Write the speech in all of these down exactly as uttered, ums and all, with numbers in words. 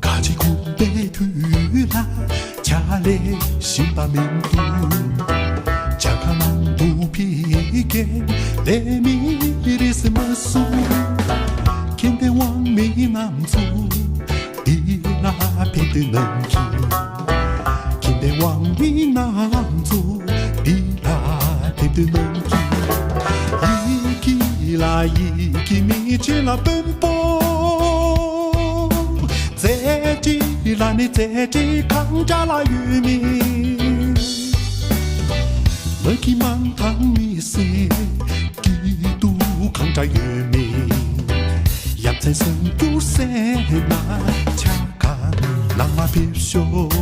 ཁ་ཆེ་ཁུག་པའི་དུས་ལ་ཇ་ལས་ཞིམ་པ་མི་འདུག་ཇ་ཁང་ནང་དུ་ཕི་གེ་ལས་མི་རིས་མ་སུ་ཁྱེད་དེ་དབང་མི་རྣམས་ཚོ། འདི་ལ་ཕེབས་དུས་ནང་གི་ཁྱིམ་པའི་དབང་མི་རྣམས་ཚོ། འདི་ལ་ཕེབས་དུས་ནང་གི་ཡི་གེ་ལ་ཡི་གེ་མི་ཆེ་ལ་དཔོན་པོ། རྩེ་གྲས་ལ་ནི་རྩེ་གྲས་གང་འདྲ་ལ་ཡོད་མེད། མ་གི་མང་ཐང་མི་སེ། སྐྱིད་སྡུག་གང་འདྲ་ཡོད་མེད། ཡ་མཚན་སེམས་སྐྱུར་སེ་ན་ཆ་ག་ནང་མ་ཕེབས་ཤོག་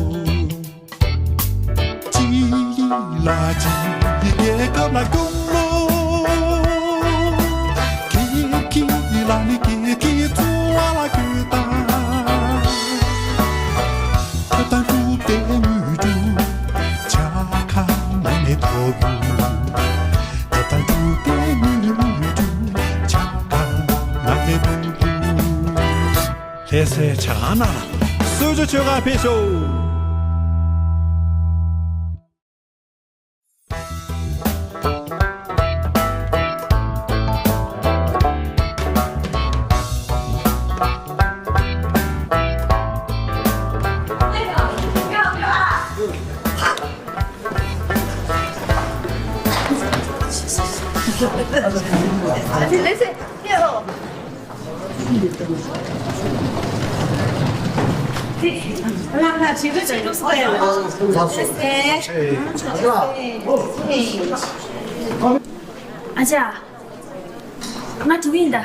ཅི་ལ་ཅི་རྒྱལ་ཁབ་ལ་སྐྱོང་ལོ། ཁྱེད་ཀྱི་ལ་ནི་ཁྱེད་ཀྱི་འཚོ་བ་ལ་སྐྱོད་དང་། ད་ལྟ་འགྲུབ་པའི་དངོས་གྲུབ་ཆ་ཁ་ང་ནས་ཐོབ་ཡོད། ད་ལྟ་འགྲུབ་པའི་དངོས་གྲུབ་ཆ་ཁ་ང་ནས་ཐོབ་ཡོད། ལྷ་སའི་ཇ་ཁང་ནང་ལ་གསོལ་ཇ་མཆོད་གར་ཕེབས་ཤོག་ཨ་ཅག་ང་འགྲོ་གི་ཡིན་ད།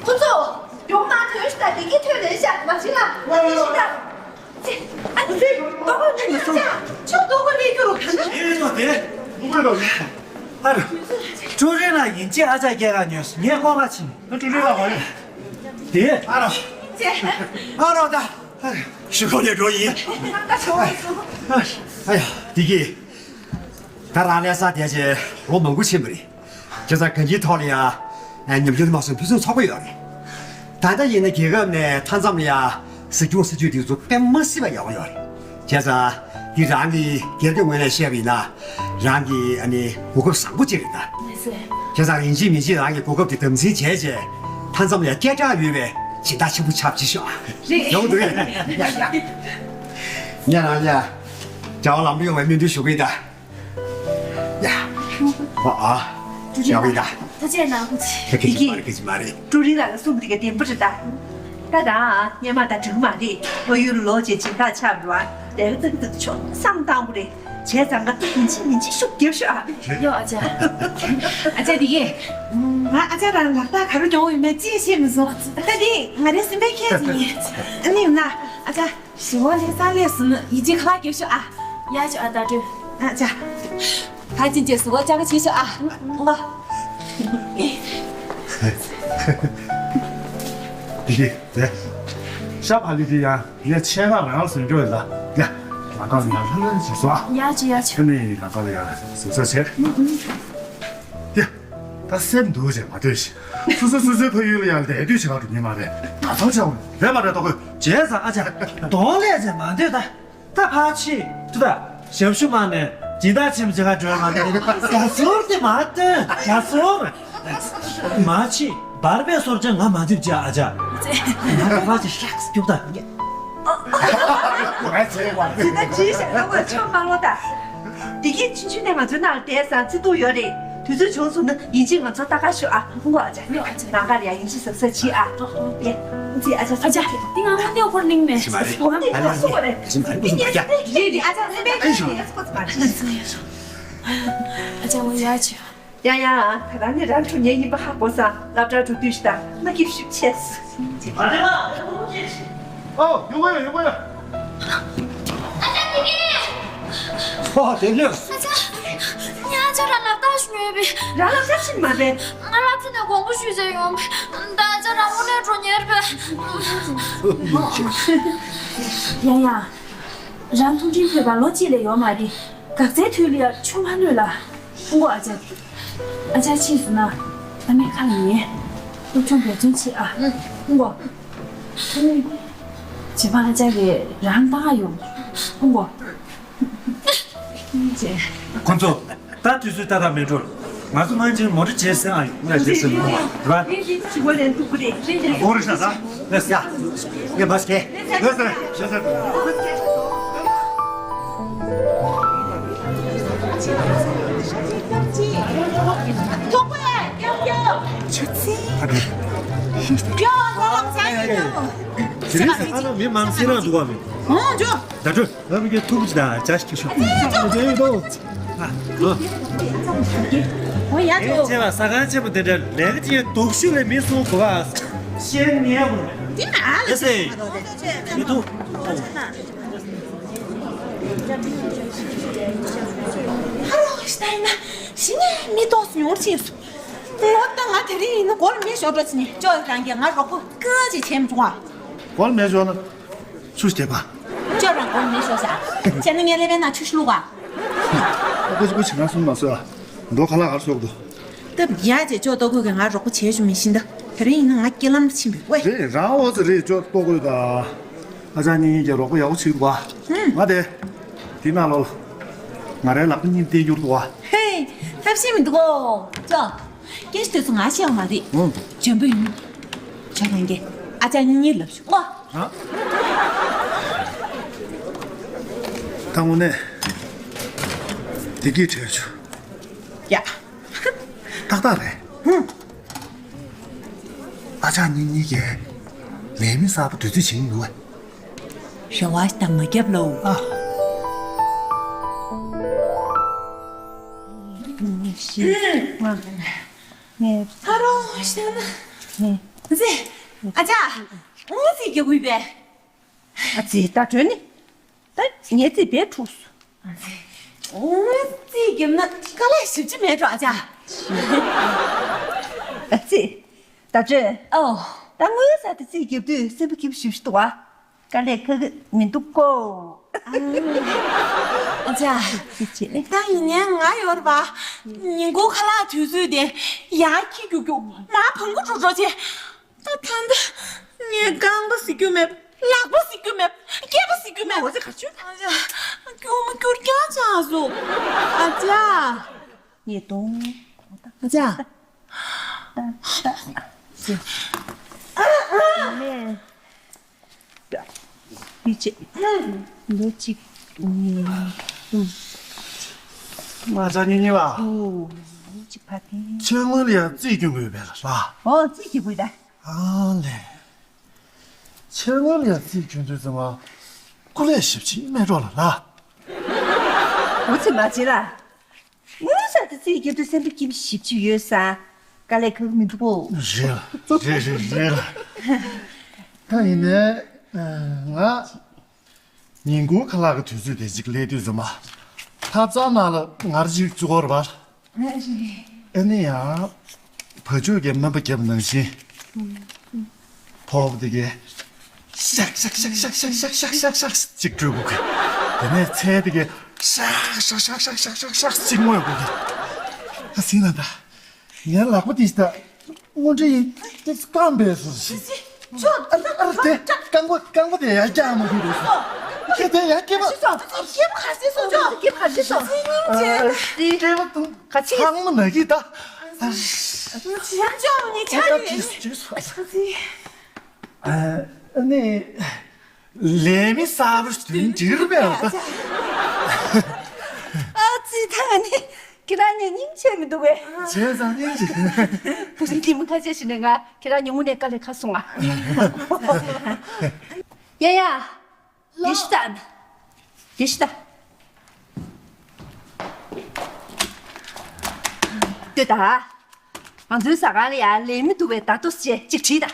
ཁོ་ཚོ་ཡོང་མ་ཐོན་ཤག་བདེ་སྐྱིད་ཐོན་རེད་ཤག་མ་ཕྱིན་ལ་མ་ཕྱིན་ད། ཨ་ཙི། ལྟོ་གོས་ལེན་ཡོང་ཆ། ཁྱོད་ལྟོ་གོས་ལེན་རྒྱུ་རུ་གང་འདྲ། ཨེ་ལོ་དེ། ཨ་རོ། ཀྲུའུ་རིན་ལ་ཡིན་གཅིག་ཨ་ཅག་སྐྱེལ་ག་ཉོས་སོང་། ངས་ཀོ་ག་ཕྱིན། ཀྲུའུ་རིན་ལ་གོ་ཡོད། དེ། ཨ་རོ། ཨ་རོ་ད། ཞུ་ཁོ་ནས་འགྲོ་ཡིན། ཨ་ཡ་དེ་གི། ད་རང་ལྷ་ས་བསྡད་རྗེས་ལོ་མང་པོ་ཕྱིན་པ་རེད། ཁྱེད་ཚོ་གང་ཅིའི་ཐོག་ལ་ཡང་ཉམས་འགྱུར་མ་སོང་ཕུན་སུམ་ཚོགས་པོ་ཡོད་རེད། ད་ལྟ་ཡིན་ན་རྒྱལ་ཁབ་ནས་མཐའ་མཚམས་ལ་ཡང་གཟིགས་སྐྱོང་སྲིད་ཇུས་དེ་ཚོ་དཔེ་མ་སྲིད་པ་ཡག་པོ་ཡོད་རེད། བྱས་ཙང་འདི་རང་གི་སྒེར་གྱི་ངོས་ནས་བཤད་པ་ཡིན་ན་རང་གི་ཨ་ནི་གོ་སྐབས་བཟང་པོ་ཅིག་རེད་ད། ལགས་སོ། བྱས་ཙང་ཡིན་གཅིག་མིན་གཅིག་རང་གི་གོ་སྐབས་དེ་དམ་འཛིན་བྱས་རྗེས་མཐའ་མཚམས་ལ་ཡང་སྐད་གྲགས་ཡོད་པའི་སྦྱིན་བདག་ཆེན་པོ་ཆགས་ཅིག་ཤོག་རེད། ཡོང་འདུག་གས། ཡ་ཡ། ངས་རང་ལ་ཡ་བྱ་བ་ལམ་འགྲོ་ཡོང་བའི་སྨོན་འདུན་ཞུ་གི་ཡིན་ད། ཡ། ཨ་ཨ། ཀྲུའུ་རིན་ལགས། ཡག་པོ་ཡིན་ད། ཐུགས་རྗེ་གནང་། ཁྱེད་ཀྱི་མ་རེད། ཁྱེད་ཀྱི་མ་རེད། ཀྲུའུ་རིན་ལགས་ལ་གསུངས་པ་དེ་ག་བདེན་པ་རེད་ད། ད་ད་སྔོན་མ་དང་འདྲ་གི་མ་རེད། ཕ་ཡུལ་ལ་ལོག་རྗེས་སྦྱིན་བདག་ཆགས་པ་རེད་པ། ལས་ཀ་ཙག་ཙག་ཆོག་བསམ་བཏང་བ་རེད། བྱས་ཙང་ང་ཡིན་གཅིག་མིན་གཅིག་ཤུགས་རྒྱབ་ཤོག་ཨ། ཡོ་ཨ་ཅག་ཨ་ཅག་དེ་གས། ང་ཨ་ཅག་རང་ལག་རྟགས་ག་རེ་གྱོན་ཡོད་མེད་ཅིས་ཤེས་མི་སོང་། ད་དེ་ང་རའི་སེམས་པའི་ཁྱད་ཅིག་ཡིན། ཨ་ནི་ཡིན་ན་ཨ་ཅག་ཞི་བ་ལྷ་ས་སླེབས་སོང་ན་ཡིད་ཆེས་ཁ་ལག་རྒྱབ་ཤོག་ཨ། ཡ་ཅོ་ཨ་ད་སྤྲོད། ཨ་ཅག་ཕར་ཕྱིན་རྗེས་ཟུར་བ་ལྕགས་ཀ་བྱེད་ཤོག་ཨ། ལ། དེ་དེ། ཤ་བ་ལི་དེ་ཡང་ངས་ཆེད་མངགས་རང་བཟོས་འཇོག་ཡིན་ལ། ཡ། ལམ་ཁ་ལ་ཡང་ལྷ་ལྷ་བྱེད་སོང་ཨ། ཡ་ཅོ་ཡ་ཅོ། ཁྱོད་ནི་ལམ་ཁ་ལ་ཡང་གཟིགས་ས་བྱེད། ཡ། ད་སེམས་སྡུག་ཅེས་མ་སྡོད་ཤིག་སོ་སོ་སོ་སོའི་ཕ་ཡུལ་ལ་ཡང་ལས་དུས་བྱེད་ག་འགྲོ་ཉེན་མ་རེད། ང་ཚོ་ཆ་བོ་རེད་མ་རེད། ལྟོ་གོས་བྱས་ཙང་ཨ་ཅག་གདོང་ལས་ཅེས་མ་སྡོད་ད། ད་ཕར་ཕྱིན་ཐུ་ད། ཞབས་ཞུ་མ་ནས་སྦྱིན་བདག་ཆེན་པོ་ཅིག་ག་འགྲོ་མ་ནས་ཡ་ཟོར་དེ་མ་སྟོན་ཡ་ཟོར། མ་ཕྱིན་བར་པའི་སོར་ཆ་ང་མ་འཛིབ་ཅེས་ཨ་ཅག་ང་ད་ཕར་ཅིག་ཤག་སྐྱུག་ད། ཇི་ལྟར་ཇི་བཞིན་ལྟ་བུར་ཆོག་མ་ལོ་ད། བདེ་སྐྱིད་ཆུང་ཆུང་ནས་ང་ཚོའི་ནང་ལ་བསྡད་ས་བརྩི་འདུག་ཡོད་རེད། དུས་ཚོད་བྱུང་སོང་ན་ཡིན་གཅིག་ང་ཚོ་ལྟ་ག་ཤོག་ཨ། ཧུང་གོ་ཨ་ཅག་ཡོ་ཨ་ཅག་ནང་ག་ལ་ཡ་ཡིན་གཅིག་གཟབ་གཟབ་བྱེད་ཨ། ཡེ་ཨ་ཅག་ཨ་ཅག་འདི་ང་ཧུང་ནས་ཧོར་གླིང་མེད། ཞི་མ་རེད། ཧོར་གླིང་ཨ་ལ་སུ་གོ་རེད། ཞི་མ་རེད། འདི་ངས་རེད་རེད་ཨ་ཅག་སེམས་པའི་ཁྱེད་ཡ་སུ་གོ་ཙམ་མ་རེད། ཨ་ཅག་ངོ་ཡ་ཅི། ཡ་ཡ། ད་རང་ནི་རང་གྲོངས་ཉེན་ཡིན་པ་ཧ་གོ་ས། སློབ་གྲྭར་འགྲོ་དུས་ཤི་ད་མ་སྐྱིད་ཤུགས་ཆེ། ཨ་ལེ་མ། ཨོ་ཡོང་གི་ཡོད་ཡོང་གི་ཡོད། ཨ་ཅག་དེ་གས། ཨོ་དེ་ལོས། ཨ་ཅག་ངས་ཨ་ཅག་རང་ལག་རྟགས་ཞུ་ཡོད་པས། རང་ལག་རྟགས་ཤི་མ་རེད། ང་སློབ་གྲྭ་ནས་དགོངས་པ་ཞུས་ཚར་ཡོང་པས། ད་ཨ་ཅག་རང་དངོས་གནས་གྲོངས་ཉེན་རེད་པས། ཡ་ཡ། རང་ཐུགས་ཁྲིམས་ཕེབས་པ་ལོ་གཅིག་ལས་ཡོད་མ་རེད། འགག་རྩའི་དུས་ལ་ཡ་ཆུ་མ་གནོད་ལ། ཧུང་གོ་ཨ་ཅག་ཨ་ཅག་ཕྱིས་སུ་ན། ཨ་མའི་ཁ་ལ་ཉན། སློབ་སྦྱོང་འབད་བརྩོན་བྱེད་ཨ། ཧུང་གོ་ཨ་ནི། བྱེད་པ་ཨ་ཅག་གིས་རང་བཏང་ཨ་ཡོང་། ཧུང་གོ་ཁོ་ཚོ། ད་དུས་ཚོད་ཏག་ཏག་མེད་འགྲོ། ང་ཚོ་སྔོན་ཆད་མོ་ཊ་བྱས་ཟིན་ཨ་ཡོང་། ང་བྱས་ཟིན་མོ་རེད་པ། འོ་རེད་ཤག་ད། ལེས་ཡ། ངས་མ་ཤེས། ལེས་ཟེར་ཤེས་ཟེར། ཐོག་པ་ཡ་ཡ་ཡ། ཆུ་ཚན། ཡ་ང་ལ་ཟ་ཡ་ཡ། དེ་རིང་ཟ་ཁང་ནང་མི་མང་སེ་རང་འདུག་ག་མི། ཨོ་ཇོ། ད་དྲོད། ང་མི་གི་ཐུག་ཅི་ད་ཅ་ཞིག་ཤོག་ཨོ་ཡ་ཇོ། ཨོ་ཡ་ཇོ། ཁྱེད་ལ་ཟ་ཁང་ཆེན་པོ་དེ་འདྲ་ལས་ཀ་ཅིག་སྡུག་ཤོས་ལས་མི་སོང་གོ་བ། ཤེས་ཉན་བོ། དེ་ན་ཨ་ལ་ཟེ། མི་ཐུག་ཧ་རོ་ཤི་ད་ཡིན་ན་ཤི་ནས་མི་ཏོག་ཉུང་ཕྱིན་སོང་། ངོ་ད་ང་དེ་རིང་ཡིན་ན་སྒོར་མེ་ཤོར་འགྲོ་ཕྱིན་ནས་ཅོ་རང་གིས་ང་རོགས་པ་ཀ་ཅིག་བྱེད་མི་བྱུང་ཨ། སྒོར་མེ་ཤོར་ན། ཆུ་ཞིག་བསྡད་པ། ཅོ་རང་སྒོར་མེ་ཤོར་ཤག་བྱས་ན་ངས་ཀླད་པའི་ནང་ཆུ་ཞིག་བླུགས་ཨ། ཨ་ཁུ་ཅི་ཁུ་ཆི་ང་གསུང་མ་སོ་ཨ། མདོ་ཁ་ལག་གར་སོགས་འདུག་སྟབས་ཡག་ཅེ་ཅོ་ལྟོ་གོས་ཀྱིས་ང་རོགས་པ་བྱས་བྱུང་མི་ཤིན་ད། དེ་རིང་ཡིན་ན་ང་སྐྱིད་ལམ་ཕྱིན་པའི་ཝེ། རེད་རང་འོ་ཙི་རེད་ཅོ་ལྟོ་གོས་ད། ཨ་ཅག་གཉིས་གཉིས་ཀྱི་རོགས་པ་ཡག་པོ་བྱེད་འདུག་ཨ། ང་དེ། དེ་ནང་ལོགས་ལ། ང་རའི་ལག་པ་གཉིས་བསྟན་རྒྱུར་འདུག་ཨ། ཧེ། ཐབས་ཤེས་མི་འདུག་གོ་ཅོ། སྐད་ཆ་དེ་ཚོ་ང་བཤད་ཡོད་མ་རེད། ཨང་། འཇོན་པོ་ཡིན། ཇོ་རང་གིས་ཨ་ཅག་གཉིས་གཉིས་ལབ་ཤོག་ཨ། ད་དངོས་གནས་བདེ་སྐྱིད་བྲལ་བྱུང་། ཡ། ཏག་ཏག་རེད། ཨ་ཅག་གཉིས་གཉིས་ཀྱིས་ལས་མི་གསར་པ་འདུས་རྩིས་བྱེད་ཀྱི་འདུག་གས། རེ་བ་ཞིག་དང་མ་བརྒྱབ་ལོ། ཨ། ཨ་རོ་ཤ་ན། ཟེ། ཨ་ཅག་ཨུ་ཙི་རྒྱག་གི་ཡོད་པས། ཨ་ཙི་ད་གྲོད་ནི། ད་ངའི་རྩིས་བེད་འཁྲུགས་སོང་། ཨུ་ཙི་རྒྱབ་ན་དཀའ་ལས་ཞེ་པོ་ཅིག་མེད་འགྲོ་ཨ་ཅག་ཨ་ཙི། ད་གྲོད། ཨོ། ད་དངུལ་ཟ་དེ་རྩིས་རྒྱབ་དུས་སེམས་པ་སྐྱིད་པོ་ཞེ་པོ་ཅིག་འདུག་ཨ། དཀའ་ལས་ཁག་གི་མི་འདུག་གོ་ཨ་ཅག་ཅི་བྱེད། ད་ཡིན་ནའི་ང་ཡོད་རེད་པ། ཉིན་གུང་ཁ་ལག་དུས་ཚོད་དེ་ཡར་འཁྱེར་རྒྱུག་རྒྱུག་མར་བང་གུ་འགྲོ་འགྲོ་བྱས། ད་ད་ད་ངས་རྐང་པ་གཟིགས་རྒྱུ་མེད། ལག་པ་གཟིགས་རྒྱུ་མེད། སྐེད་པ་གཟིགས་རྒྱུ་མེད། འོ་ཙི་ག་ཆུ། ཨ་ཅག་སྐྱུར་མོ་སྐྱུར་རྐྱང་ཆགས་སོང་། ཨ་ཅག་ཉེས་གཏོང་། ཨ་ཅག་ད་ད་ཅི། ཨ་ཨ། ཡིད་ཆེས། ལོ་གཅིག་གཉིས་གསུམ། ང་ཚ་ཉིན་གཉིས་པ། ཨོ། ལོ་གཅིག་ཕ་ཕན། ཕྱི་དངུལ་ལ་ཡང་རྩིས་སྐྱོན་དགོས་པས་ལ། ཨོ་རྩིས་སྐྱོན་དགོས་ད། ཨ་ལས། ཕྱི་དངུལ་ལ་ཡང་རྩིས་སྐྱོན་དུས་ཙམ་པ། སྐུ་ལས་ཞིབ་ཆེན་མེད་འགྲོ་ལ་ལ། འོ་ཚེ་མ་བྱེད་ལ། དངུལ་ཟ་དེ་རྩིས་རྒྱབ་དུས་སེམས་པ་སྐྱིད་པོ་ཞེ་པོ་ཅིག་ཡོད་ས། དཀའ་ལས་ཁག་མི་འདུག་གོ་རེད་ལ། རེད་རེད་རེད་ལ། ད་ཡིན་ནའི། ང་། ཉིན་གུང་ཁ་ལག་གི་དུས་ཚོད་དེ་ཅིག་སླེབས་དུས་ཙམ་པ། ཐབ་ཚང་ནང་ལ་ངར་ཅིག་བཙུགས་ཡོད་རེད་པ། ཨ་ནི་ཡང་། བ་ཕྱུགས་ཀྱིས་སྨན་པ་བརྒྱབ་ནང་བཞིན། ཕོར་པ་དེ་གས། ཤག་ཤག་ཤག་ཤག་ཅིག་སྤྲོད་དགོས་ཀྱི། དེ་ནས་ཚལ་དེ་གས། ཤག་ཤག་ཤག་ཅིག་བརྔོས་དགོས་ཀྱི། ཨ་སྲིད་ན་ད། ངའི་ལག་པ་དེ་ད་དངོས་འབྲེལ་ཡིན་དེ་སྐམ་པས་སོ། ཅོ། ཨ་ཨ་དེ་རྐང་པ་རྐང་པ་དེ་ཡར་བཀྱག་མ་ཐུབ་པས་སོ། ཁྱེད་དེ་ཡར་སྐེད་པ། ཁྱེད་ཁ་སི་སོ། ཁྱེད་ཁ་སི་སོ། སྐེད་པ་དང་ཁ་ཆེ་ཚང་མ་ན་གི་ད། ཅོ་ནི་ཆ་ཡོད། ཨ་ནི། ལས་མི་གསར་པ་དེ་འདྲིར་བས་ད། ཨ་ཙི་ད་ནི་ཁྱེད་རང་ནི་སྙིང་རྗེ་མི་འདུག་གས། བྱས་ཙང་སྙིང་རྗེ། བུ་ཆུང་ཁྱིམ་ཁ་ཆེ་ཞིག་ནས་ང་ཁྱེད་རང་ཉུང་ངུ་ནས་དཀའ་ལས་ཁག་སོང་ང་། ཡ་ཡ། དེ་ཤི་ད། དེ་ཤི་ད། ལྟོས་ད། ང་ཚོའི་ཟ་ཁང་ལ་ཡ་ལས་མི་འདུག་པས་ད་ལྟོ་ཅེས་ཅིག་བྲིས་ད།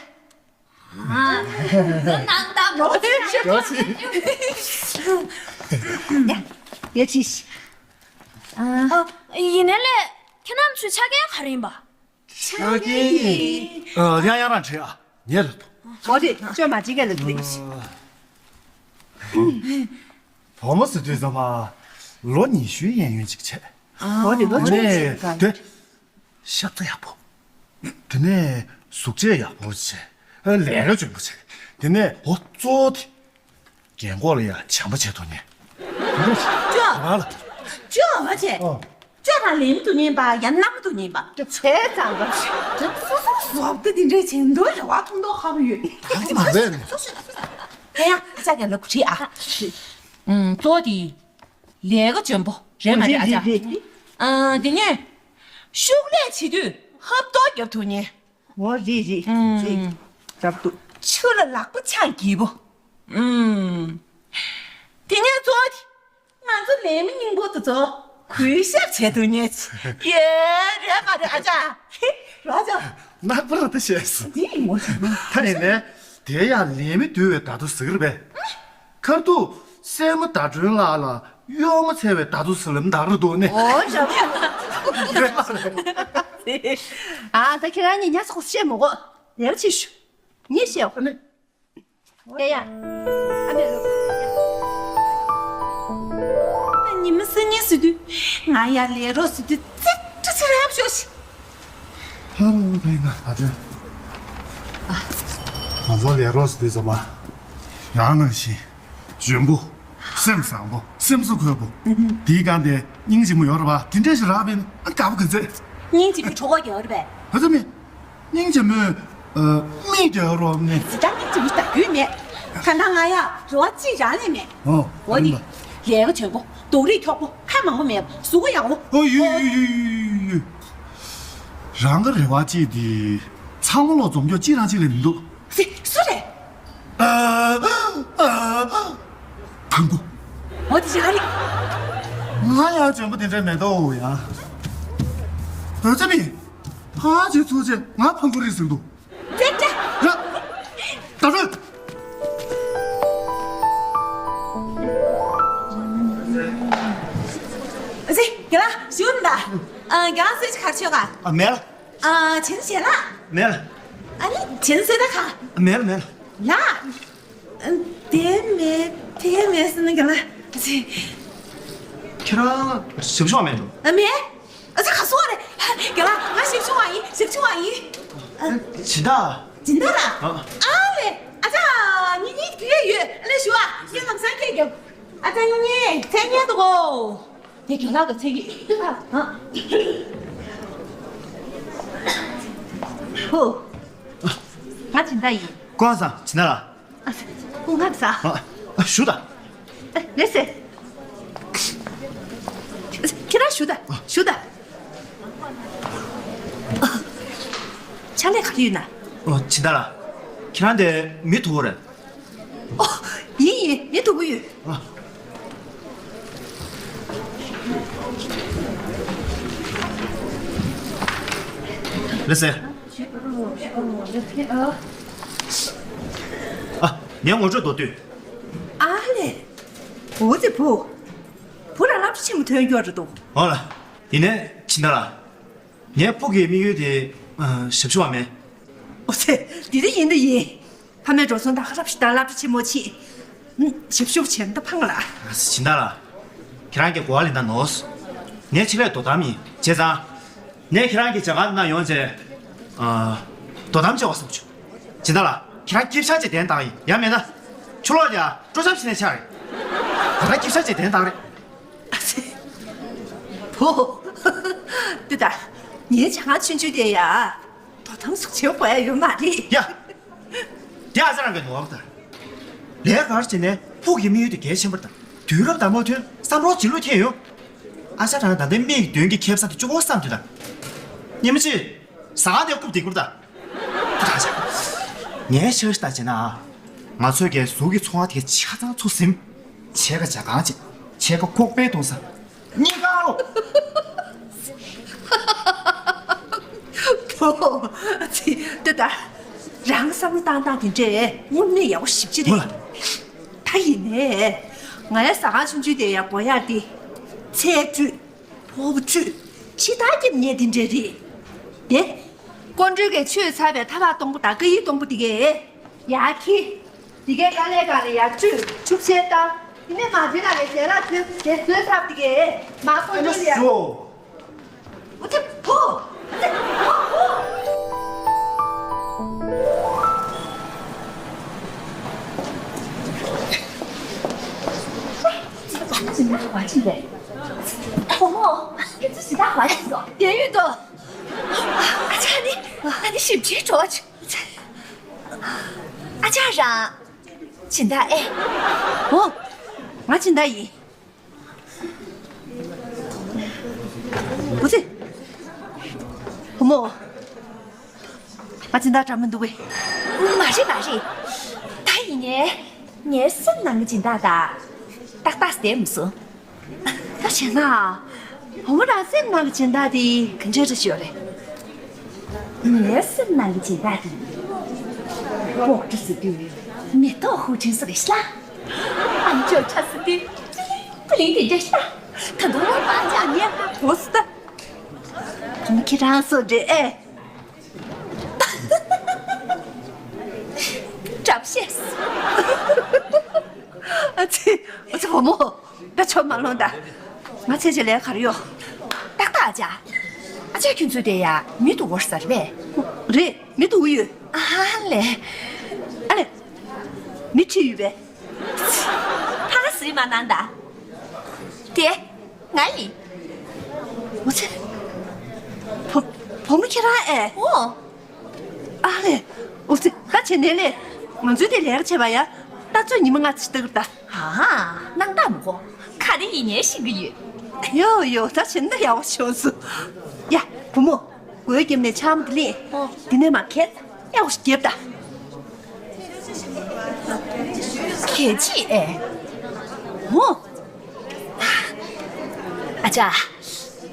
ཨ། ནང་ད་རོགས་ཡ། ཡ་ཅི་ཤི། ཨ། ཡིན་ནའི་ལས་ཁྱེད་རྣམ་ཚོའི་ཆ་རྐྱེན་ག་རེ་ཡིན་པ། ཆ་རྐྱེན་ཡིན། ཨ། ཡང་ཡང་རང་བྲིས་ཨ། ངས་ལབ་དོ། འོ་དེ་ཅོ་མ་ཅི་གས་ལབ་དེ། བུ་མོ་ཟེར་དུས་ཙམ་པ། ལོ་ཉི་ཤུའི་གཡས་གཡོན་ཅིག་བྱས། ཨ། ལོ་ཉི་ཤུ་ནས་ཅིག་དེ་ཤ་ཚ་ཡག་པོ། དེ་ནས་གཟུགས་བྱད་ཡག་པོ་བྱས། ལས་ཀ་འཇོན་པོ་བྱས། དེ་ནས་འོ་གཙོ་བོ་དེ། རྒན་གོག་ལ་ཡ་བྱམས་པོ་བྱེད་ཐུབ་ནས། ཅོ། ཅོ་བ་ཆེ། ཨོ། ཅོ་རང་ལེན་མི་ཐུབ་ཉན་པ་ཡང་ནམ་མི་ཐུབ་ཉན་པ། ཅོ་བྱས་ཙང་པ། ཅོ་སོ་སོ་བཟོ་བ་དེ་འདྲའི་བྱེད་འདོད་རེ་བ་མཐོང་མདོག་ཁ་པོ་ཡོད། ད་མ་རེད། སོ་སོ་སོ་སོ། ཧེ་ཡ་ཨ་ཅག་རྒན་ལ་གུ་ཁྲིད་ཨ། ཨུམ་གཙོ་བོ་དེ་ལས་ཀ་འཇོན་པོ་རེད་མ་རེད་ཨ་ཅག་རེད་རེད། ཨ་དེ་ནས་ཤུགས་ལས་བྱེད་དུས་ཧབ་ཏོག་རྒྱབ་ཐུབ་ཉན། འོ་རེད་རེད་རེད། ཨུམ། རྒྱབ་ཐུབ། ཆུ་ལ་ལག་པ་འཆང་སྐྱིད་པོ། ཨུམ། དེ་ནས་གཙོ་བོ་དེ། ང་ཚོ་ལས་མི་རྙིང་པོ་དེ་ཚོ་གུས་ཞབས་བྱེད་ཐུབ་ཉན། ཡེ་རེད་མ་རེད་ཨ་ཅག་རེད་ཨ་ཅག་རྣག་པ་ར་ད་བཤད་སོང་། འདི་ཡིན་ངོ་། ད་ཡིན་ནས་དེ་ཡང་ལས་མི་འདུལ་བའི་བརྡ་ཐོ་ཟེར་གི་རེད་པས། ཁར་ཐུག་སྲས་མོ་ཟླ་སྒྲོན་ལགས་ལ་གཡོག་མོ་འཚོལ་བའི་བརྡ་ཐོ་ཟེར་ལབ་འདྲ་རེད་འདུག་ནི། ཨོ་ཅག་ཨ་ད་ཁྱེད་རང་གཉིས་ཉལ་ཚགས་པོ་བཤད་མི་དགོས། ལས་ཀ་བྱེད་ཤོག་ངས་བཤད་འོ། ཡ་ཡ། ཨ་མས་ལོ། ཉི་མ་སང་ཉིན་ཟེར་དུས་ང་ཡར་ལས་རོགས་ཟེར་དུས་ཙི་ཙི་ཙི་རེ་ཡབ་ཤོག་ཤིག་ཧ་རོ་བའི་ང་ད་དོན། ང་ཚོ་ལས་རོགས་ཟེར་དུས་ཙམ་པ། ཡང་ནང་བཞིན། འཇོན་པོ། སེམས་བཟང་པོ། སེམས་གསོ་ཁོལ་པོ། དེའི་སྒང་དེ་སྙིང་རྗེ་མོ་ཡོད་རེད་པ། དེ་འདྲ་ཞིག་རག་པས་ན་དགའ་པོ་ག་ཚོད། སྙིང་རྗེ་མོའི་གྲོགས་པོ་ཡོད་རེད་པས། ག་ཚོད་མེད། སྙིང་རྗེ་མོས། ཨ། མིག་རྒྱག་རོགས་མེད། ཟི་ལྟ་སྙིང་རྗེ་མོ་ལྟ་རྒྱུ་མེད། ད་ལྟ་ང་ཡ་རེ་བ་གཅིག་རང་ལས་མེད། ཨོ། འོ་དེ། ལས་ཀ་འཇོན་པོ། སྡུག་རིགས་འཁྱོག་པོ། ཁ་མང་པོ་མེད། གཟུགས་པོ་ཡག་པོ། ཨོ་ཡུ་ཡུ་ཡུ་ཡུ་ཡུ། རང་གི་རེ་བ་གཅིག་དེ། ཚང་མ་ལོ་འཛོམས་སྐྱོ་གཅིག་རང་གཅིག་ལས་མི་འདུག་སུ་རེད། ཨ། ཨ། ཕང་གུ། འོ་དེ་ཞིག་ཨ་རེད། ང་ཡང་འཇོན་པོ་དེ་འདྲ་མེད་དོ་ཡ། ཨ་ཙི་མི། ཕ་ཅེ་ཚུ་ཅེ་ང་ཕང་གུ་རེད་ཟེར་འདུག་ཙེ་ཙེ། ཡ། ད་རེད། ཨ་ཙི་རྒན་ལགས་ཞུ་ན་ད། ཨ་རྒན་ལགས་སུ་ཅིག་ག་རེ་བྱེད་ག་ཨ་མེད་ལ། ཨ་བྱིན་བྱེད་ལ། མེད་ལ། ཨ་ནི་བྱིན་ཟེར་ད་ག་མེད་ལ་མེད་ལ། ལ། དེ་མེད་དེ་མེད་ཟེར་ན་རྒན་ལགས། ཁྱེད་རང་ཞབས་ཞུ་བ་མེད་འགྲོ། ཨ་མེད། ཨ་ཙི་ག་སོང་བ་རེད། རྒན་ལགས་ང་ཞབས་ཞུ་བ་ཡིན་ཞབས་ཞུ་བ་ཡིན། ཨ། སྦྱིན་བདག་སྦྱིན་བདག་ལགས། ཨ། ཨ་ལེ། ཨ་ཙི་གཉིས་གཉིས་དེ་ཡོད་ཨ་ལེ་ཞུ་བ་ངས་ལམ་སང་སྐད་རྒྱབ། ཨ་ཙི་གཉིས་གཉིས་མཚན་སྙན་འདུག་གོ་དེ་རྒན་ལགས་ཀྱི་མཚན་གྱི། ཨ། ཧུ། ང་སྦྱིན་བདག་ཡིན། ཀོང་ས་སྦྱིན་བདག་ལགས། ཨ། སྐུ་ངལ་ས། ཨ། ཨ། ཞུ་ད། ཨ། ལེ་སེ། ཁྱེད་རང་ཞུ་ད། ཞུ་ད། ཕྱག་ལས་ག་རེ་ཡོད་ན། ཨོ། སྦྱིན་བདག་ལགས། ཁྱེད་རང་དེ་མི་ཐུག་པོ་རེད། ཨོ། ཡིན་ཡིན་མི་ཐུག་པོ་ཡོད། ཨ། ལེ་སེ། ཨ། ངའི་ངོ་སྤྲོད་མདོར་བསྡུས། ཨ་ལེ། འོ་ཙི་བུ། བུ་རང་སློབ་གྲྭ་ཆེན་མོ་ཐོན་རྒྱུ་རེད་འདུག་འོ་ལ། ཡིན་ནའི་སྦྱིན་བདག་ལགས། ངའི་ཕུགས་ཀྱི་དམིགས་ཡུལ་དེ། ཨ། ཞབས་ཞུ་བ་མིན། ཨོ་ཙི། འདི་དེ་ཡིན་དུ་ཡིན། ཕ་མའི་འགྲོ་སོང་ད་ག་རབ་ཞིག་ད་སློབ་གྲྭ་ཆེན་མོ་ཕྱིན། ཞབས་ཞུ་བྱེད་ད་ཕངས་ལ། ཨ་ཙི་སྦྱིན་བདག་ལགས། ཁྱེད་རང་གི་གོ་བ་ལེན་ད་ནོར། ངའི་ཆེད་ལས་དོ་དམ་ཡིན་བྱས་ཙང་། ངས་ཁྱེད་རང་གི་ཇ་ཁང་ནང་ཡོང་བྱས། ཨ། དོ་དམ་བྱེད་པ་བསམ་བྱུང་། སྦྱིན་བདག་ལགས། ཁྱེད་རང་སྐྱིབས་ཤག་ཅིག་གདན་བཏང་ཡིན་ཡང་མེད་ན། ཆུ་ལོག་ཡ་སྤྲོ་འཆམ་བྱས་ནས་ཆགས་རེད། ད་ལྟ་སྐྱིབས་ཤག་ཅིག་གདན་བཏང་རེད། ཨ་ཙི། བུ། འདི་ད། ངའི་ཇ་ཁང་ཆུང་ཆུང་དེ་ཡ། དོ་དམ་སོགས་བྱེད་དགོས་ཡ་ཡོད་མ་རེད། ཡ། དེ་ཨ་ཙི་རང་གི་ནོར་བ་དང་། ལས་ཀ་བྱས་ནས་ཕུགས་ཀྱི་དམིགས་ཡུལ་དེ་གལ་ཆེན་པོ་དང་དུས་སྐབས་དང་མ་མཐུན་བསམ་བློ་ཇེ་ལོག་ཐེབས་ཡོང་། ཨ་ཙི་རང་ད་ལྟའི་མིག་མདུན་གྱི་ཁེ་བཟང་དེ་གཅིག་པོ་བསམ་དུས་དང་། ཉི་མ་གཅིག་ཟ་ཁང་དེ་རྐུབ་དེ་རྐུབ་དང་། ངའི་ཤ་ཤ་ལྟ་བྱས་ན། ང་ཚོའི་གའི་གཟུགས་ཀྱི་འཚོ་བ་དེ་ཆ་ཚང་ཚུགས་ཟིན། ཕྱེད་ཀ་ཇ་ཁང་བྱས། ཕྱེད་ཀ་ཁོག་པའི་གཏོང་ས། གཉིས་ཀ་ལོ། བོ། ཙི། ཏི་ད། རང་བསམ་བློ་བཏང་སྟངས་དེ་འདྲས་དངོས་གནས་ཡག་པོ་ཞེ་པོ་ཅིག་རེད། ཧོ་ལ། ད་ཡིན་ནའི། ང་ཡ་ཟ་ཁང་ཆུང་ཆུང་དེ་ཡ་སྒོ་ཡར་དེ། ཚལ་བཀྲུས། ཕོར་པ་བཀྲུས། ཕྱི་ཐག་རྒྱབ་ཉེས་དེ་འདྲས་རེད། དེ། ཀོང་སྤྲུལ་གྱིས་ཆུ་ཚ་བའི་ཐབ་ཁ་སྟོང་པོ་དང་ཀ་ཡི་སྟོང་པོ་དེ་གས། ཡར་འཁྱེར། དེ་གས་དཀའ་ལས་ཁག་ལ་ཡར་བཀྲུས་ཆུ་ཚལ་བཏང་། ནས་མ་བྱེད་ལ་རེ་ཞལ་ལག་ཚོས་དེ་བཟོས་ཚར་དེ་གས་མ་གོ་ནི་རེད། ཨོ་ཏེ་ཕོ། ཨོ་ཏེ་ཕོ་ཕོ། བུ་མོ། ཁྱེད་ཚོ་ཞེ་དྲག་བ་ཞིག་སོང་། དེ་ཡོད་དོ། ཨ་ཅག་ནི་ཨ་ནི་ཞིབ་ཕྲའི་གྲོགས། ཨ་ཅག་རང་སྦྱིན་བདག་ཨེ། ཨོ། ང་སྦྱིན་བདག་ཡིན། འོ་ཙི། བུ་མོ། ང་སྦྱིན་བདག་འདྲ་མི་འདུག་པས། མ་རེད་མ་རེད། ད་ཡིན་ནའི་ངའི་སེམས་ནང་གི་སྦྱིན་བདག་དང་ཏག་ཏག་བསྡད་མི་སོང་། ད་བྱས་ན། བུ་མོ་རང་སེམས་ནང་གི་སྦྱིན་བདག་དེ་ག་འདྲ་རེད་ཤོད་རེད། ངའི་སེམས་ནང་གི་སྦྱིན་བདག་དེ། སྤོག་གྲུ་ཟེར་དུས་མེ་ཏོག་ཧུ་ཁྲིན་སུ་རེད་ཤག་ཨམ་ཅོག་ཆ་ཟེར་དུས་པི་ལིང་དེ་འདྲ་ཤག་ད་དུང་བ་ཅག་ཉེ་ཧ་གོ་སི་ད། ཁྱེད་རང་སོ་འདྲེ་ཨེ། བཀྲ་ཤིས། ཨ་ཙི། ཨ་ཙི་བུ་མོ། ད་ཆོ་མ་ལོང་ད། ང་ཚེ་ཆེ་ལས་གར་ཡོད། ཏག་ཏག་ཨ་ཅག་ཨ་ཅག་ཁྱོད་ཚོ་དེ་ཡ་མི་འདུག་བོར་ཟེར་བས། རེད། མི་འདུག་ཡོད། ཨ་ལས། ཨ་ལས། མི་ཁྲིད་ཡོད་པས། ཕ་ག་སུས་མ་གནང་ད། དེ། ང་ཡིན། འོ་ཙི། བུ་བུ་མོ་ཁྱེད་རང་ཨེ། ཨོ། ཨ་ལས། འོ་ཙི། ད་བྱེད་ནས་ལས། ང་ཚོའི་དེ་ལས་ཀ་བྱེད་པ་ཡ། ད་ཚོད་ཉི་མ་ལྔ་ཙམ་ལྟ་གི་རེད་ད། ཨ། སྣང་དག་མི་གོ། ག་རེ་ཡིན་ནའི་ཤེས་ཀྱི་ཡོད། ཡོ་ཡོ། ད་བྱེད་ན་ཡག་པོ་བྱུང་སོང་། ཡ། བུ་མོ། སྒོའི་རྒྱབ་ནས་ཕྱགས་མ་དེ་ལེན། ཨོ། འདི་ནས་མར་ཁྱེར། ཡག་པོ་ཞིག་རྒྱབ་ད། གལ་ཆེ་ཨེ། ཨོ། ཨ་ཅག་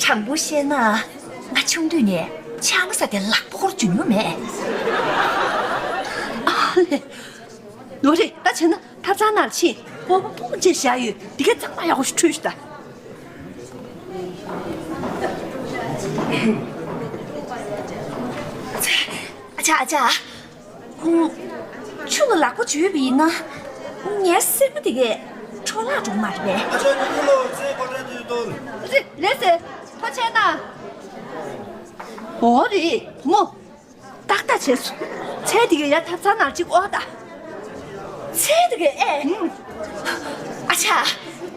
དྲང་པོ་བཤད་ན། ང་ཆུང་དུས་ནས་ཕྱགས་མ་ཟ་དེ་ལག་པ་སྐོར་འཇུ་མྱོང་མེད། ཨ་ལས། ལོ་རེ་ད་བྱས་ན་ཐབ་ཚང་ནང་ཕྱིན། སྤོབས་པ་སྤུ་གུ་བཅས་བཞག་ཡོད། དེ་གས་གཙང་མ་ཡག་པོ་ཞིག་འཁྲུད་ཤོག་ད། ཨ་ཅག་ཨ་ཅག་ཆུ་ལ་ལག་པ་འཇུས་པ་ཡིན་ན། ངའི་སེན་མོ་དེ་གས་འཕྲོ་བརླག་འགྲོ་གི་མ་རེད་པས། ཨ་ཅག་ཉི་མ་ལོ་ཚེ་གོ་ཁྲ་དུས་གཏོང་། རེད་རེད་ཟེར། ཐུགས་རྗེ་གནང་། འོ་རེད་བུ་མོ། ཏག་ཏག་བྱས་སོང་། ཚལ་དེ་གས་ཡར་ཐབ་ཚང་ནང་གཅིག་དབོར་ད། ཚལ་དེ་གས་ཨེ། ཨ་ཅག་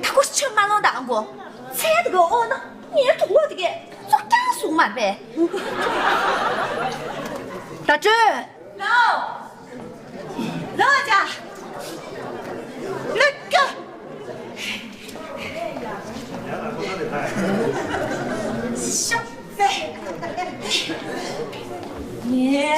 ད་ཁོ་ཆུ་མ་ལོང་དང་གོ། ཚལ་དེ་གས་དབོར་ན་ངའི་དུག་ལོག་དེ་གས་བཙོག་རྐྱང་སོང་མ་རེད་པས། ད་སྤྲོད། ལོ། ལོ་ཅག་ལོ་ཀ་ཤོག་ཙེ། ཉེ།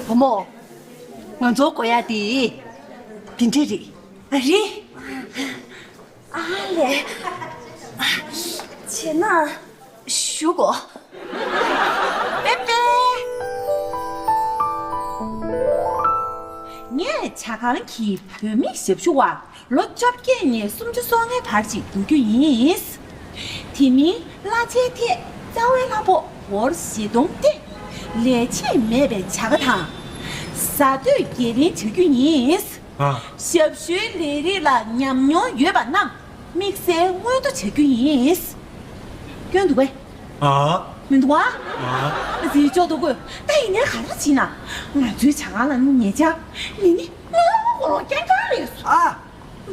བུ་མོ། ང་ཚོ་དགོས་ཡ་དེ། དེ་འདྲས་རེད། རེད། ཨ་ལས། བྱས་ན་ཞུ་གོ། པེ་པེ། ངས་ཇ་ཁང་གི་བུད་མེད་ཞབས་ཞུ་བ་ལོ་བཅོ་བརྒྱད་ནས་སུམ་ཅུ་སོ་ལྔའི་བར་ཅིག་སྡོད་རྒྱུ་ཡིན། དེ་མིན་གླ་ཆའི་ཐད་རྩ་བའི་གླ་ཕོགས་སྒོར་བཞི་སྟོང་སྟེ། ལས་བྱེད་མེད་པའི་བྱ་དགའ་དང་། ཟ་སྡོད་སྒེར་ལེན་བྱ་རྒྱུ་ཡིན། ཨ། ཞབས་ཞུའི་ལས་རིགས་ལ་ཉམས་མྱོང་ཡོད་པ་རྣམས་དམིགས་བསལ་སྔོན་འགྲོ་བྱ་རྒྱུ་ཡིན། སྐྱོན་འདུག་པས། ཨ། མི་འདུག་པ། ཨ། ཟིན་ཅོག་འདུག་གོ། ད་ཡིན་ནའི་ག་རེ་བྱེད་ན། ང་ཚོའི་ཇ་ཁང་ལ་ནི་ཉེ་ཆར་ལས་ནི་སྔོན་ལ་ཁོ་རང་རྐྱང་རྐྱང་རེད་སོ། ཨ།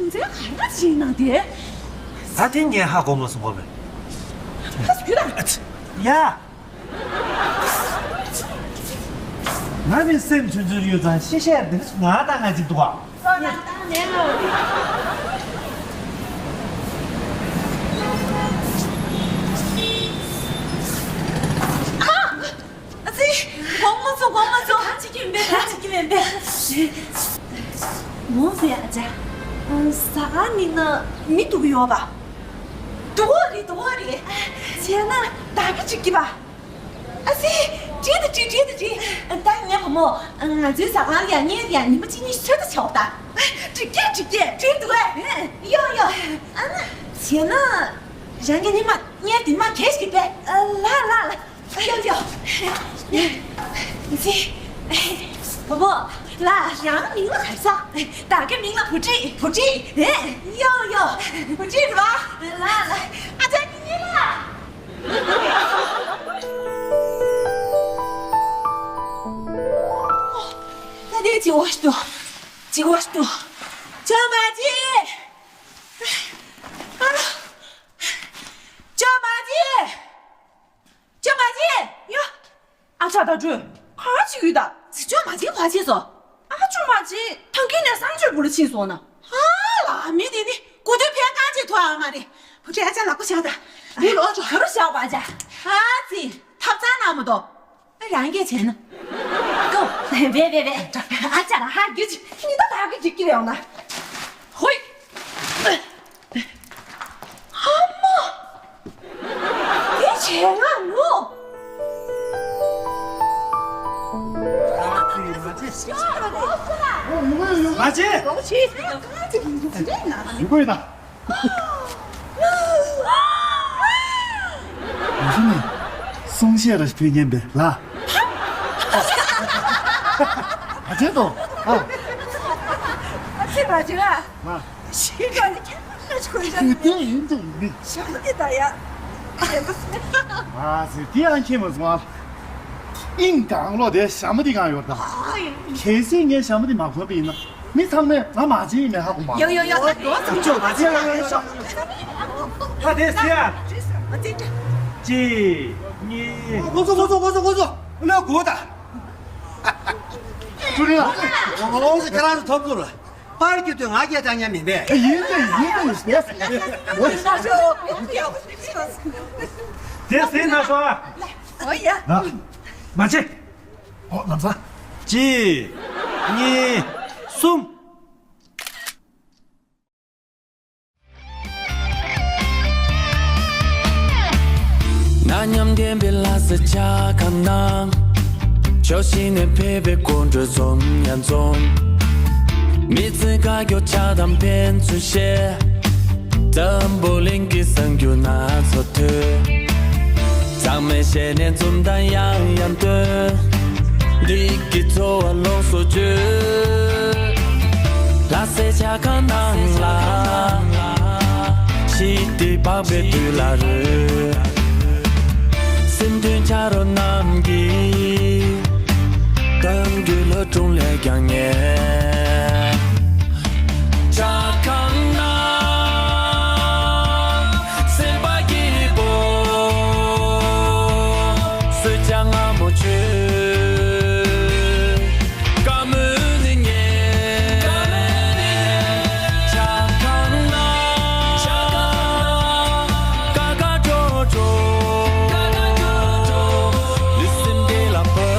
ང་ཚོས་ག་རེ་བྱེད་ན་དེ། ད་དེ་ངས་ཧ་གོ་མ་སོང་བ་མེད། ད་སུ་ད། ཡ། ང་ནི་སེམས་ཆུང་ཆུང་ཡོད་ཙང་ཤེས་བཤད་འདི་ང་དང་ང་གཅིག་འདུག་ཨ། སོ་ན་ད་ནས་ལོ། ཨ་ཙི། དགོངས་མ་ཚོམས་དགོངས་མ་ཚོམས། ད་ཅིག་གི་མེད་པས་ད་ཅིག་གི་མེད་པས། ངོ་མ་ཨ་ཅག་ཟ་ཁང་ནི་ན་མི་འདུག་ཡོད་པ། འདུག་གོ་རེད་འདུག་གོ་རེད། བྱས་ན་ད་ག་ཅིག་གི་པ། ཨ་ཙི། བྲིས་ད་བྲིས་བྲིས་ད་བྲིས། ད་ངའི་བུ་མོ། ང་ཚོའི་ཟ་ཁང་ལ་ཡང་ཉིན་ལ་ཡང་ཉི་མ་གཅིག་གཉིས་ཤོད་ད་བྱའོ་ད། བྲིས་ཀྱི་བྲིས་ཀྱི་བྲིས་འདུག་གས། ཡོ་ཡོ། ཨ་ན། བྱས་ན། རང་གི་ཉི་མ་གཉེར་དེ་མ་གས་ཤིག་པས། ལ་ལ་ལ། ཡོ་ཡོ། ཙི། བུ་བུ། ལ་རང་མིང་ལ་ག་རེ་ཟེར། བདག་གི་མིང་ལ་བུ་ཁྲིད། བུ་ཁྲིད། ཨེ། ཡོ་ཡོ། བུ་ཁྲིད་རེད་པ། ལ་ལ། ཨ་ཅག་གཉིས་ལ། ད་དེ་ཅི་བ་ཞིག་འདུག་ཅི་བ་ཞིག་འདུག་ཅོ་མ་ཅི། ཨ། ཅོ་མ་ཅི། ཅོ་མ་ཅི། ཡ། ཨ་ཅག་ད་ཅོ། ག་ཅི་ཡོད་ད། ཅོ་མ་ཅི་ག་ཅི་སོ། ཨ་ཅོ་མ་ཅི། ཐང་གི་ནས་སང་ཅོ་བུ་ལ་ཕྱིན་སོང་ན། ཨ་ལ་མི་དེ་ནི་གོ་དུས་ཕན་གང་ཅི་ཐོག་ཨ་མ་རེད། བུ་ཁྲིད་ཨ་ཅག་ལག་པ་བཞག་ད། བུ་ལོ་ཅོ་ག་རུ་བཞག་པ་ཨ་ཅག་ཨ་ཙི། ཐབ་ཚང་ནང་མ་གཏོགས། རང་གིས་བྱས་ན། ཀོ། བེ་བེ་བེ། ཨ་ཅག་ལ་ཧ་གི་ཅི། ཉི་ད་ད་གི་ཅི་ཀི་ཡོང་ན། ཧོꯏ། ཨ་མ། དེ་བྱས་ན་ནོ། མ་བྱེད། ཡིན་དགོས་ཡིན་ན། ཡིན་ནི། གསུང་བཤད་ར་ཕུལ་མཁན་པས་ལ། ཨ་ཅེ་དོ། ཨ། ཨ་ཅེ་མ་ཅེ་ལ། མ། ཤི་ག་ནི་ཁྱད་པར་ཆེ་ཁོ་ཡིན། དེ་ཡིན་དེ་ཡིན་ནི། ཞག་དེ་ད་ཡ། མ་ཟེར་དེ་ཡང་ཁྱེད་མ་སོང་ཨ། ཨིན་གང་ལོ་དེ་ཞྭ་མོ་དེ་གང་ཡོད་ད། གལ་སྲིད་ངས་ཞྭ་མོ་དེ་མ་གོན་པ་ཡིན་ན། མི་ཚང་མས་ང་མ་བྱེད་ཡིན་ནས་ཧ་གོ་མ། ཡོ་ཡོ་ཡོ། ད་དོ་ཚང་ཅོ་མ་བྱེད་ཡོ་ཡོ་ཡོ། ད་དེ་ཟེར་ཡ། གཅིག་གཉིས། ངོ་སོ་ངོ་སོ་ངོ་སོ་ངོ་སོ། ལོ་གོ་ད། ཀྲུ་རིན་ལགས། ངོ་སོ་ཁྱེད་རང་ཚོ་ཐོབ་ཚུལ་ལ། པར་སྐྱོད་དུས་ང་སྐད་བཏང་མཁན་མིན་པས། ཡིན་ཏེ་ཡིན་ཏེ་ཡིན་ཏེ། དེ་ཟེར་ན་ཤོག་ཨ། ཨོ་ཡ། ལགས། མ་བྱེད། ཨོ་ལམ་སང་། གཅིག་གཉིས། གསུམ། ན་མཉམ་ལྡན་པའི་ལྷ་ས་ཆ་ཁང་ནང་། ཕྱོགས་བཞི་ནས་ཕེབས་པའི་དགོང་དྲོ་འཛོམས་ཡང་འཛོམས། མི་ཚེ་དཀའ་སྐྱོ་ཆགས་སྡང་ཕན་ཚུན་བཤད། འཛམ་བུ་གླིང་གི་གསར་འགྱུར་སྣ་ཚོགས་ཐོས། ཚང་མས་ཞལ་ནས་འཛུམ་མདངས་ཡང་ཡང་སྟོན། འདི་གི་ཚོར་བ་ལོངས་སུ་སྤྱོད། ལྷ་སའི་ཆ་ཁང་ནང་ལ། ཞི་བདེ་འཕགས་པའི་དུས་ལ་རོལ། སེམས་མཐུན་ཆ་རོགས་རྣམས་ཀྱིས། གཏམ་རྒྱུད་ལྷ་སྒྲུང་ལས་ཀྱང་ཉེ། ཇ་ཁང་ནང་སེམས་པ་སྐྱིད་པོ། གསོལ་ཇ་མངར་མོ་མཆོད། བཀའ་མོལ་ནི་ཉན། ཇ་ཁང་ནང་ཀ་ཀ་ཀྲོ་ཀྲོ། ལུས་སེམས་བདེ་ལ་ཕབ།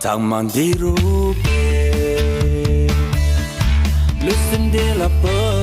ཚང་མ་འདི་རུ་ཕེབས། ལུས་སེམས་བདེ་ལ་ཕབ།